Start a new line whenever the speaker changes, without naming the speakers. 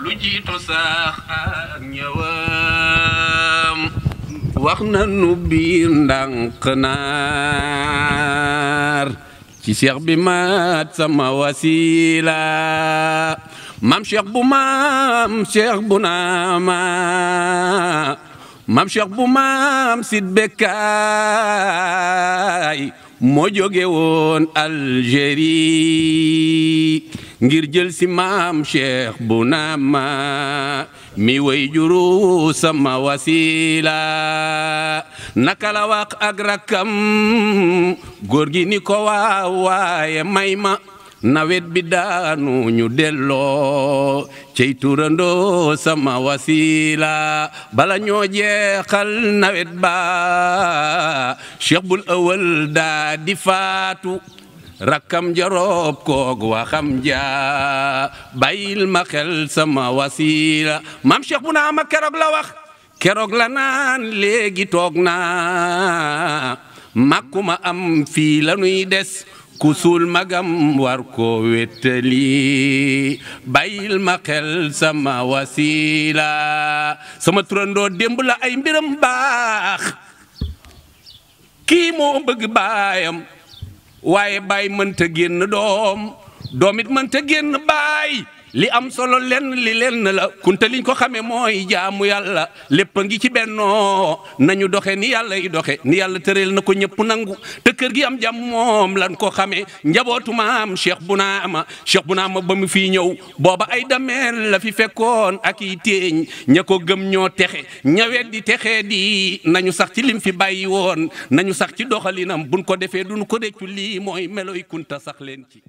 lu jiitu sax ak ñëwam wax na nu biir ndànk naar ci cheikh bi mat sama wasila mam cheikh bu maam cheikh bu naama mam cheikh bu maam sit bekkaay moo jóge woon Algérie ngir jël si maam cheikh bu naama mi way juru sama wasila naka la wax ak rakkam góor gi ni ko waaye may ma nawet bi daanu ñu delloo cey turandoo sama wasila bala ñoo jeexal nawet ba cheikh bul awal daa di faatu rakkam jaroob koog waxam ja bàyyil ma xel sama wasila maam cheikh bu naama keroog la wax keroog la naan léegi toog naa màkkuma am fii la nuy des ku suul magam war ko wéttali bàyyil ma xel sama wasila sama turandoo démb la ay mbiram baax kii moo bëgg baayam waaye baay mënta génn doom it mënta génn baay li am solo lenn la kunta liñ ko xamee mooy jaamu yàlla lépp a ngi ci bennoo nañu doxe ni yàlla yi doxe ni yàlla tëral na ko ñëpp nangu te kër gi am jàmm moom lan ko xamee njabootu maam cheikh bu naama ba mu fii ñëw booba ay dameel la fi fekkoon ak i téeñ ña ko gëm ñoo texe ñawet di texe di nañu sax ci lim fi bàyyi woon nañu sax ci doxalinam buñ ko defee duñu ko réccu lii mooy meloy kunta sax leen ci